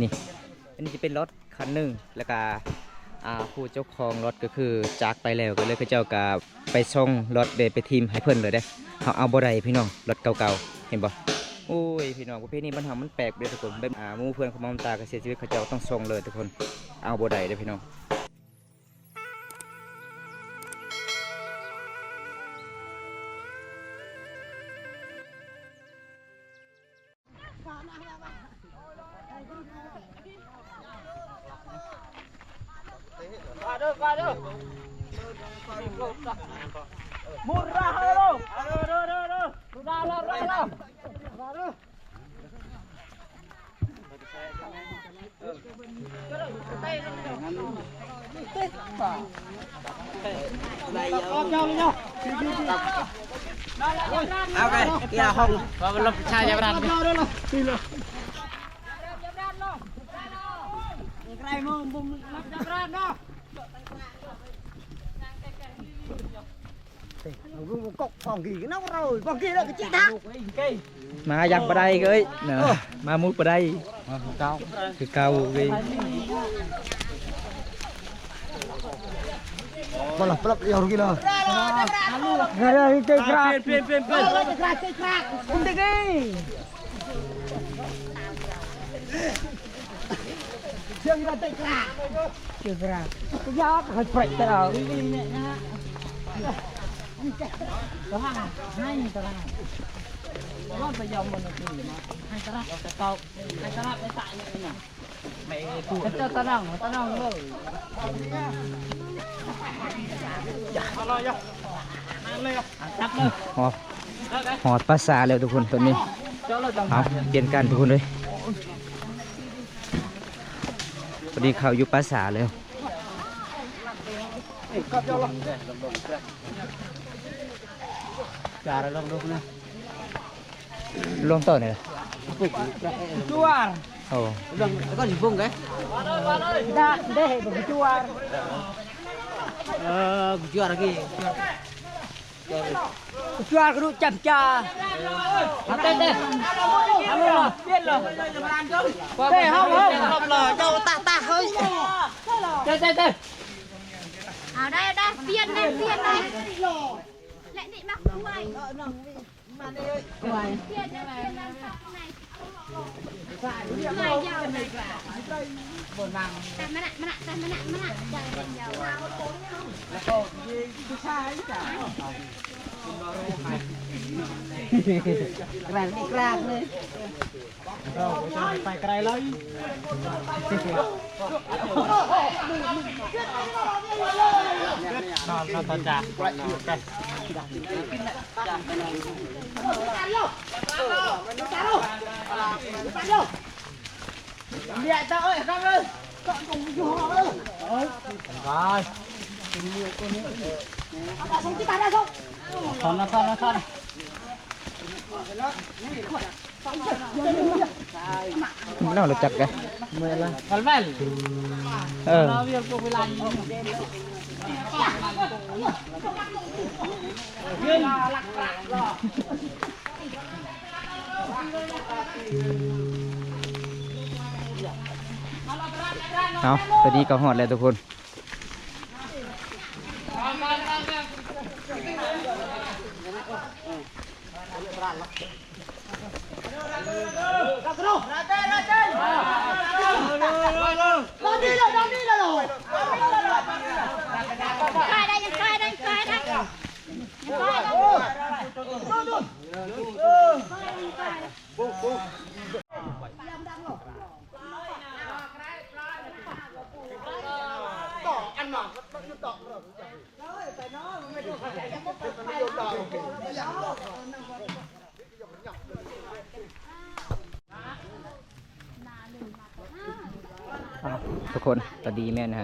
ນີ້ ອັນນີ້ຈະເປັນລົດຄັນໜຶ່ງ ແລ້ວກະ ອ່າ ຜູ້ເຈົ້າຂອງລົດກໍຄືຈາກໄປແລ້ວ ກໍເລີຍເຂົາເຈົ້າກະໄປສົ່ງລົດເດ້ ໄປຖິ້ມໃຫ້ເພິ່ນເລີຍເດ້. ເຮົາເອົາບໍ່ໄດ້ພີ່ນ້ອງ ລົດເກົ່າໆ ເຫັນບໍ່? ໂອ້ຍ ພີ່ນ້ອງ ປະເພນີບ້ານເຮົາມັນແປກເດ້ທຸກຄົນ ແບບ ອ່າ ໝູ່ເພື່ອນຂອງມາຕາກະເສຍຊີວິດ ເຂົາເຈົ້າຕ້ອງສົ່ງເລີຍທຸກຄົນ ເອົາບໍ່ໄດ້ເດ້ພີ່ນ້ອງ. ເອົາໄປ ເອີ ຫ້ອງ ເພາະວ່າລົດຊາຍາບຣານ ມາຍັງບໍ່ໄດ້ເອີຍ ມາຍັງບໍ່ໄດ້ເອີຍ ມາມຸດບໍ່ໄດ້ ມາຄືເກົ່າ ຄືເກົ່າເອີຍ. ຮອດ ຮອດປາສາດແລ້ວທຸກຄົນ ຕອນນີ້ ເອົາ ປ່ຽນກັນທຸກຄົນເອີຍ. ພໍດີເຂົ້າຢູ່ປາສາດແລ້ວ ຈາລະລົງລຸກນະ ລົງຕໍ່ນີ້ລະ ຈຸວາ ໂອ້ ລົງ ກໍຊິປຸງເດ້ ດາ ເດ້ ບໍ່ຈຸວາ ເອີ ຈຸວາ ກະ Kecuali kudu camca. Ate deh. Anu lah, pian lah. Teh, hau, hau. Lah, jauh tah, tah, hoi. Teh, teh, teh. Au, dah, dah, pian deh, pian deh. Lek ni mak kuai. Kuai. Pian deh, pian deh, sak nai. ກຣາກນີ້ກຣາກເລີຍ ໄປໄກລະ. ເນາະ ຮູ້ຈັກກະ ເອີ. ເອົາ ຕອນນີ້ກໍຮອດແລ້ວທຸກຄົນ. ເ ທຸກຄົນ ຕອນນີ້ແມ່ນ ເ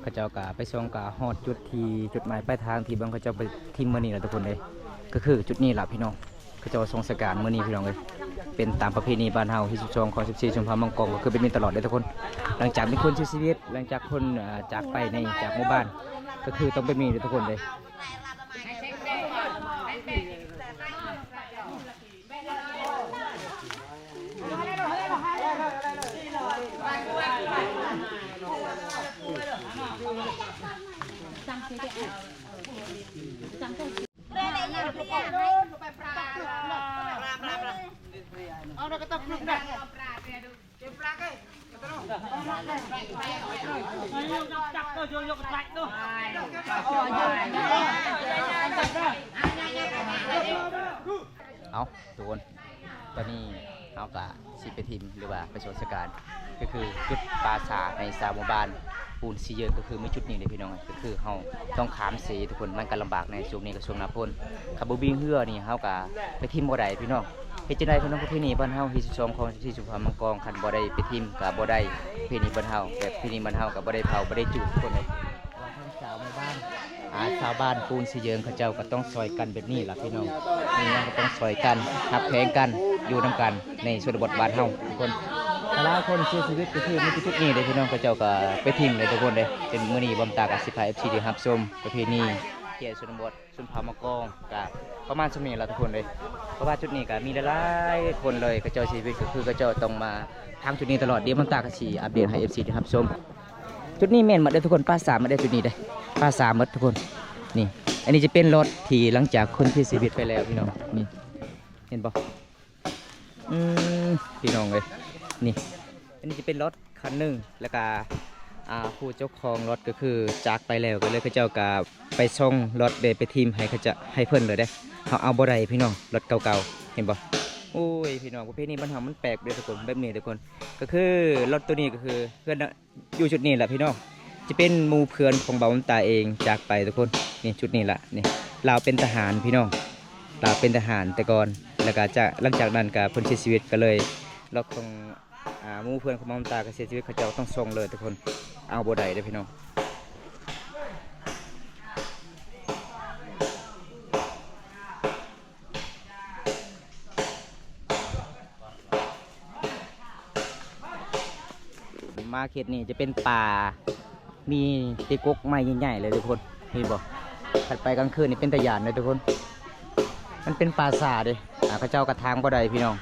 ຂົາເຈົ້າກະໄປສົ່ງ ກະຮອດຈຸດທີ່ ຈຸດໝາຍປາຍທາງທີ່ເບິ່ງເຂົາເຈົ້າໄປຖິ້ມມື້ນີ້ລະທຸກຄົນເອີຍ. ກະຄືຈຸດນີ້ລະພີ່ນ້ອງ ເຂົາເຈົ້າສົ່ງສະການມື້ນີ້ພີ່ນ້ອງເອີຍ. ເປັນຕາມປະເພນີບ້ານເຮົາ ຮີດສິບສອງ ຄອງສິບສີ່ ຊຸມພາມັງກອງ ກະຄືແບບນີ້ຕະຫຼອດເດີທຸກຄົນ. ຫຼັງຈາກມີຄົນເສຍຊີວິດ ຫຼັງຈາກຄົນ ອາ ຈາກໄປໃນ ຈາກໝູ່ບ້ານ ກະຄືຕ້ອງແບບນີ້ເດີທຸກຄົນເອີຍ. ເອົາ ທຸກຄົນ ຕອນນີ້ເຮົາກະຊິໄປຖິ້ມ ຫຼືວ່າໄປສວນສະການ ກະຄືຈຸດປາສາໃນຊາວໝູ່ບ້ານປູນຊີເຢິງ ກະຄືມີຈຸດນີ້ເດ້ພີ່ນ້ອງ. ກະຄືເຮົາຕ້ອງຂ້າມເຊທຸກຄົນ ມັນກະລຳບາກແດ່ ຊ່ວງນີ້ກະຊ່ວງໜ້າຝົນ ຄັນບໍ່ມີເຮືອນີ້ເຮົາກະໄປຖິ້ມບໍ່ໄດ້ພີ່ນ້ອງ. ເຮັດຈັ່ງໃດພີ່ນ້ອງ ປະເພນີບ້ານເຮົາ ຮີດສິບສອງ ຄອງສິບສີ່ ຊຸມພາມັງກອງ ຄັນບໍ່ໄດ້ໄປຖິ້ມກະບໍ່ໄດ້ ປະເພນີບ້ານເຮົາ ແບບປະເພນີບ້ານເຮົາກະບໍ່ໄດ້ເຜົາ ບໍ່ໄດ້ຈູດທຸກຄົນເອີຍ. ທາງຊາວໝູ່ບ້ານ ອາ ຊາວບ້ານປູນຊີເຢິງ ເຂົາເຈົ້າກະຕ້ອງຊ່ອຍກັນແບບນີ້ລະພີ່ນ້ອງ. ມີຫຍັງກະຕ້ອງຊ່ອຍກັນ ຮັກແພງກັນ ຢູ່ນຳກັນໃນຊົນນະບົດບ້ານເຮົາທຸກຄົນ. ຫຼາຍຄົນເສຍຊີວິດກະຄືມີແຕ່ຈຸດນີ້ເດ້ພີ່ນ້ອງ ເຂົາເຈົ້າກະໄປຖິ້ມເດ້ທຸກຄົນເດ້. ເປັນມື້ນີ້ບ່າວຕາກະຊິພາເອັຟຊີໄດ້ຮັບຊົມປະເພນີແກ່ຊົນນະບົດ ຊົນເຜົ່າມະກອງ ກະປະມານສ່ຳນີ້ລະທຸກຄົນເອີຍ. ເພາະວ່າຈຸດນີ້ກະມີຫຼາຍໆຄົນເລີຍ ເຂົາເຈົ້າເສຍຊີວິດ ກະຄືເຂົາເຈົ້າຕ້ອງມາທາງຈຸດນີ້ຕະຫຼອດ. ດຽວບ່າວຕາກະຊິອັບເດດໃຫ້ເອັຟຊີໄດ້ຮັບຊົມ. ຈຸດນີ້ແມ່ນໝົດເດີທຸກຄົນ ປາສາໝົດເດີຈຸດນີ້ເດ້ ປາສາໝົດທຸກຄົນ. ນີ້ ອັນນີ້ຈະເປັນລົດທີ່ຫຼັງຈາກຄົນເສຍຊີວິດໄປແລ້ວພີ່ນ້ອງ. ນີ້ ເຫັນບໍ່? ອືມ ພີ່ນ້ອງເອີຍ ນີ້ ອັນນີ້ຈະເປັນລົດຄັນໜຶ່ງ ແລ້ວກະ ອາ ຜູ້ເຈົ້າຂອງລົດກະຄືຈາກໄປແລ້ວ ກະເລີຍເຂົາເຈົ້າກະໄປສົ່ງລົດເດ້ ໄປຖິ້ມໃຫ້ເຂົາເຈົ້າ ໃຫ້ເພິ່ນເລີຍເດ້. ເຮົາເອົາບໍ່ໄດ້ພີ່ນ້ອງ ລົດເກົ່າໆ ເຫັນບໍ່? ໂອ້ຍ ພີ່ນ້ອງ ປະເພນີບ້ານເຮົາມັນແປກເດ້ທຸກຄົນ ແບບນີ້ທຸກຄົນ. ກະຄືລົດໂຕນີ້ກະຄືເຮືອນ ຢູ່ຈຸດນີ້ລະພີ່ນ້ອງ ຈະເປັນໝູ່ເພື່ອນຂອງບ່າວຕາເອງຈາກໄປທຸກຄົນ. ນີ້ຈຸດນີ້ລະ ນີ້ ລາວເປັນທະຫານພີ່ນ້ອງ ລາວເປັນທະຫານແຕ່ກ່ອນ ແລ້ວກະຈະ ຫຼັງຈາກນັ້ນກະເພິ່ນເສຍຊີວິດ ກະເລີຍລັອກຂອງ ອາ ໝູ່ເພື່ອນຂອງບ່າວຕາກະເສຍຊີວິດ ເຂົາເຈົ້າຕ້ອງສົ່ງເລີຍທຸກຄົນ ເອົາບໍ່ໄດ້ເດີພີ່ນ້ອງ. ມາເຂດນີ້ຈະເປັນປ່າ ມີແຕ່ກົກໄມ້ໃຫຍ່ໆເລີຍທຸກຄົນ ເຫັນບໍ່? ຄັນໄປກາງຄືນນີ້ເປັນຕາຢ້ານເລີຍທຸກຄົນ ມັນເປັນປ່າຊ້າເດ້. ອາ ເຂົາເຈົ້າກະຖາງບໍ່ໄດ້ພີ່ນ້ອງ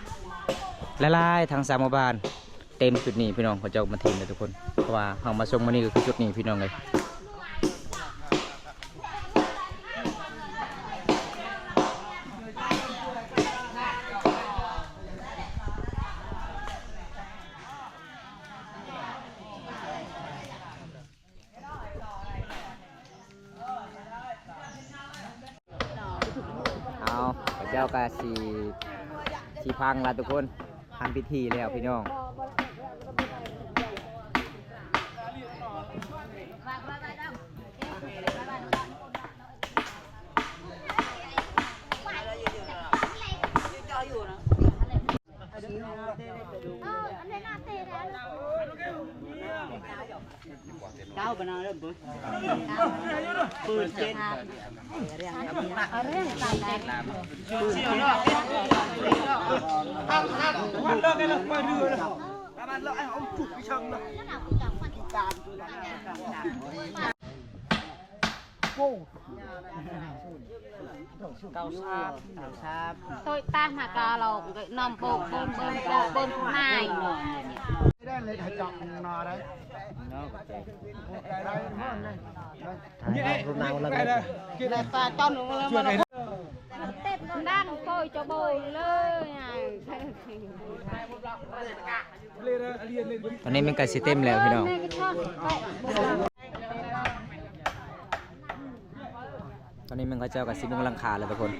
ຫຼາຍໆ ທາງຊາວໝູ່ບ້ານ ເຕັມຈຸດນີ້ພີ່ນ້ອງ ເຂົາເຈົ້າມາຖິ້ມເລີຍທຸກຄົນ ເພາະວ່າເຮົາມາສົ່ງມື້ນີ້ກະຄືຈຸດນີ້ພີ່ນ້ອງເອີຍ. ເອົາ ເຂົາເຈົ້າກະຊິ ຊິພັງລະທຸກຄົນ ທຳພິທີແລ້ວພີ່ນ້ອງ. ໂອ້ຍ ຕາຍ ມາກະລອກນຳໂບກ ໂບກ ໂບກ ໂບກ ໂບກ ນາຍ ແລະປາຕ້ອນລົງມາແລ້ວ ດັງໂປ້ຍຈະໂບຍເລີຍ. ຕອນນີ້ມັນໃກ້ຊິເຕັມແລ້ວພີ່ນ້ອງ. ຕອນນີ້ມັນເຂົາເຈົ້າກະຊິມຸງຫຼັງຄາແລ້ວທຸກຄົນ.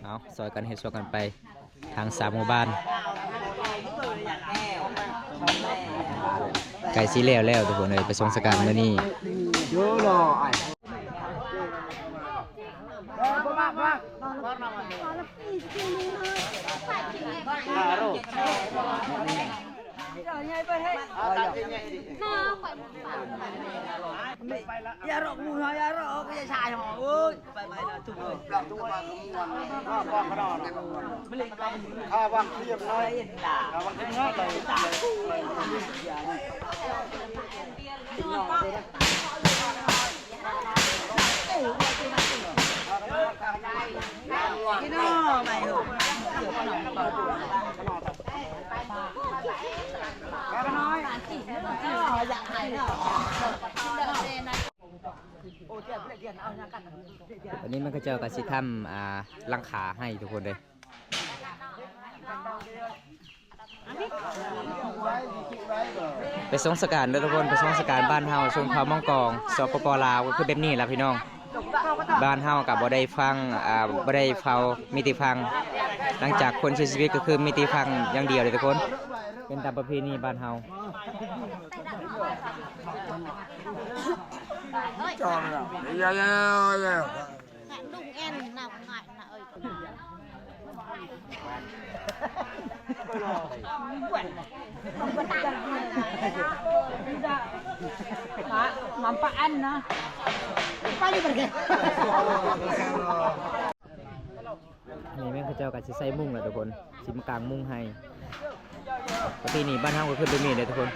ເອົາ ຊ່ອຍກັນເຮັດຊ່ອຍກັນໄປ ທາງຊາວໝູ່ບ້ານ ໃກ້ຊິແລ້ວແລ້ວທຸກຄົນເອີຍ ໄປສົ່ງສະການມື້ນີ້. ຮາໂລ ຢ່າລອກໝູ່ເຮົາ ຢ່າລອກ ຢ່າຊາຍເຮົາເອີຍ. ຕອນນີ້ມັນເຂົາເຈົ້າກໍຊິທຳ ອ່າ ຫຼັງຄາໃຫ້ທຸກຄົນເດີ. ໄປສົ່ງສະການເດີທຸກຄົນ ໄປສົ່ງສະການບ້ານເຮົາ ຊົນເຜົ່າມ່ອງກອງ ສປປ ລາວ ກໍຄືແບບນີ້ລະພີ່ນ້ອງ. ບ້ານເຮົາກໍບໍ່ໄດ້ຝັງ ອ່າ ບໍ່ໄດ້ເຝົ້າ ມີແຕ່ຝັງ. ຫຼັງຈາກຄົນເສຍຊີວິດກໍຄືມີແຕ່ຝັງຢ່າງດຽວເລີຍທຸກຄົນ ເປັນຕາມປະເພນີບ້ານເຮົາ. ນີ້ແມ່ນເຂົາເຈົ້າກໍຊິໃສ່ມຸ້ງແລ້ວທຸກຄົນ ຊິມາກາງມຸ້ງໃຫ້. ປະເພນີບ້ານເຮົາກໍຄືແບບນີ້ເດ້ທຸກຄົນ.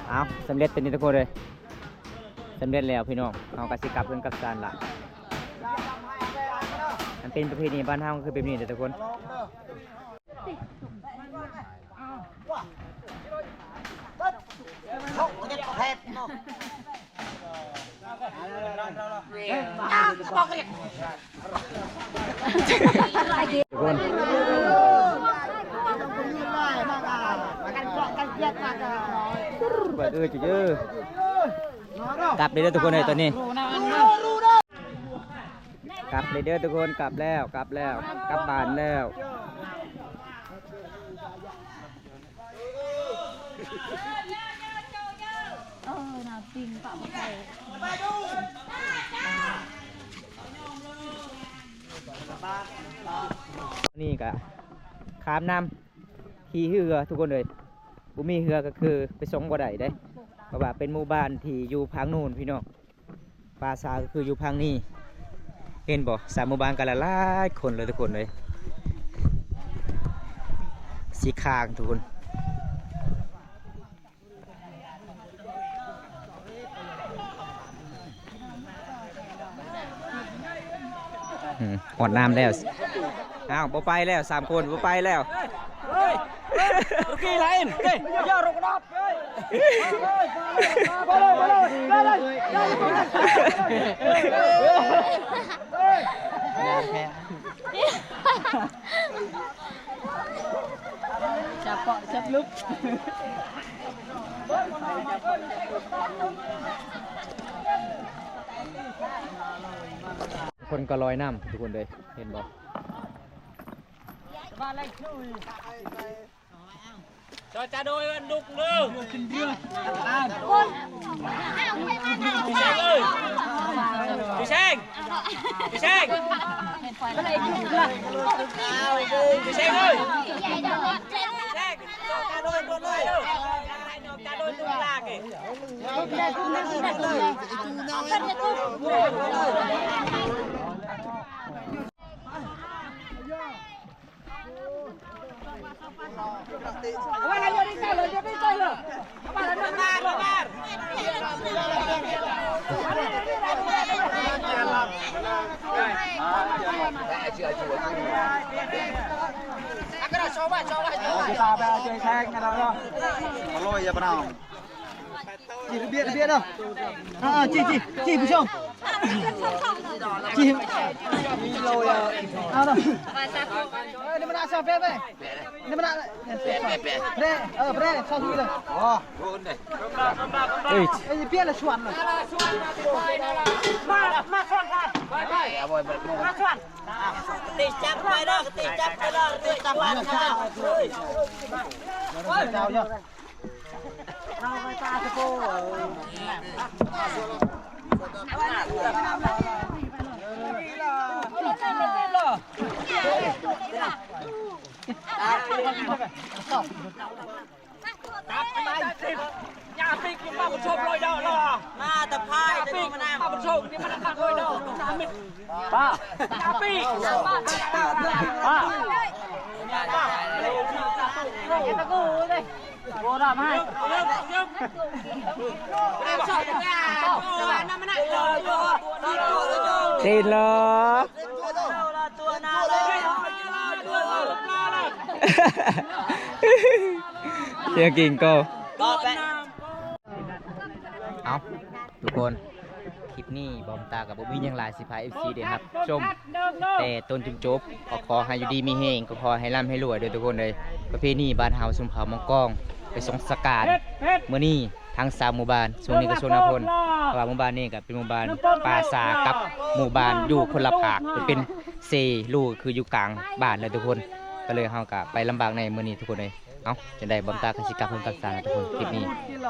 ເອົາ ສຳເລັດຕົວນີ້ທຸກຄົນເອີຍ ສຳເລັດແລ້ວພີ່ນ້ອງ. ເຮົາກໍຊິກັບເຮືອນກັບຊານລະ. ມັນເປັນປະເພນີບ້ານເຮົາຄືແບບນີ້ເດີທຸກຄົນ. ທຸກຄົນ ກັບເລີຍເດີທຸກຄົນເອີຍ ຕອນນີ້ ກັບເລີຍເດີທຸກຄົນ ກັບແລ້ວ ກັບແລ້ວ ກັບບ້ານແລ້ວ. ເອີ ໜາວຈິງ ປະບໍ່ໄດ້ ນີ້ກະຂ້າມນ້ຳ ຂີ່ເຮືອທຸກຄົນເອີຍ ບໍ່ມີເຮືອກໍຄືໄປສົ່ງບໍ່ໄດ້ເດ້ ເພາະວ່າເປັນໝູ່ບ້ານທີ່ຢູ່ພາກໂນ້ນພີ່ນ້ອງ. ປ່າຊ້າກໍຄືຢູ່ພາກນີ້ ເຫັນບໍ່? ຊາວໝູ່ບ້ານກໍຫຼາຍໆຄົນເລີຍທຸກຄົນເອີຍ ສີຄາງທຸກຄົນ. ອືມ ຮອດນ້ຳແລ້ວ ອ້າວ ບໍ່ໄປແລ້ວ ສາມຄົນ ບໍ່ໄປແລ້ວ. ຈັບ ເກາະຈັບລຸກ ຄົນກໍລອຍນ້ຳ ທຸກຄົນເດີ ເຫັນບໍ່? ຈອຈາໂດຍເອີ້ນດຸກເດີ ຂຶ້ນເຮືອ ຕາມ ພີ່ແຊງເອີຍ ພີ່ແຊງ ພີ່ແຊງ ພີ່ແຊງເອີຍ ພີ່ແຊງ ຈອຈາໂດຍໂດຍ ຈອຈາໂດຍຕຸລາເກ Kita ba je sang ada. Kalau ya pernah. ຈີ ລະບຽບ ລະບຽບເນາະ ອ່າ ຈີ ຈີ ຈີ ຜູ້ຊົມ ຈີ ເອົາເນາະ ເອີ ນີ້ມັນອາຊາເປເປ ນີ້ມັນອາ ເປ ເອີ ເປ ຊອກຢູ່ເດີ ອໍ ເອີຍ ເອີຍ ເປລະຊວນ ມາ ມາຊວນ ມາຊວນ ຕິດຈັບໄປເດີ ຕິດຈັບໄປເດີ ຕິດຈັບໄປເດີ ເອີຍ ເຈົ້າເນາະ. ເອົ້າ ທຸກຄົນ ຄລິບນີ້ບອມຕາກໍບໍ່ມີຫຍັງຫຼາຍຊິພາເອັຟຊີໄດ້ຮັບຊົມແຕ່ຕົ້ນຈົນຈົບ. ກໍຂໍໃຫ້ຢູ່ດີມີແຮງ ກໍຂໍໃຫ້ລ່ຳໃຫ້ລວຍເດີທຸກຄົນເອີຍ. ປະເພນີບ້ານເຮົາຊົນເຜົ່າມັງກອງ ໄປສົ່ງສະການມື້ນີ້ທັງສາມໝູ່ບ້ານ. ຊ່ວງນີ້ກໍຊ່ວງໜ້າຝົນ ເພາະວ່າໝູ່ບ້ານນີ້ກໍເປັນໝູ່ບ້ານປ່າສາກັບໝູ່ບ້ານຢູ່ຄົນລະພາກ ເປັນເຊໂລ ຄືຢູ່ກາງບ້ານເລີຍທຸກຄົນ. ກໍເລີຍເຮົາກໍໄປລຳບາກໃນມື້ນີ້ທຸກຄົນເອີຍ. ເອົ້າ ຈັ່ງໃດບອມຕາກໍຊິກັບເຮືອນກັບຊານແລ້ວທຸກຄົນ. ຄລິບນີ້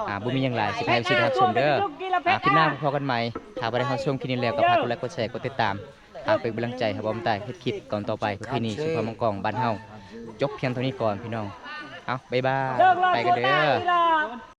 ອ່າ ບໍ່ມີຫຍັງຫຼາຍ ຊິພາເອັຟຊີໄປຮັບຊົມເດີ. ອ່າ ຄລິບໜ້າພໍ້ກັນໃໝ່. ຖ້າວ່າໄດ້ຮັບຊົມຄລິບນີ້ແລ້ວ ກໍຝາກກົດໄລ ກົດແຊ ກົດຕິດຕາມ ເພື່ອເປັນກຳລັງໃຈໃຫ້ບອມຕາເຮັດຄລິບຕອນຕໍ່ໄປ. ປະເພນີຊົນເຜົ່າມັງກອງບ້ານເຮົາ ຈົບພຽງເທົ່ານີ້ກ່ອນພີ່ນ້ອງ. ເອົ້າ ບາຍບາຍ ໄປກັນເດີ.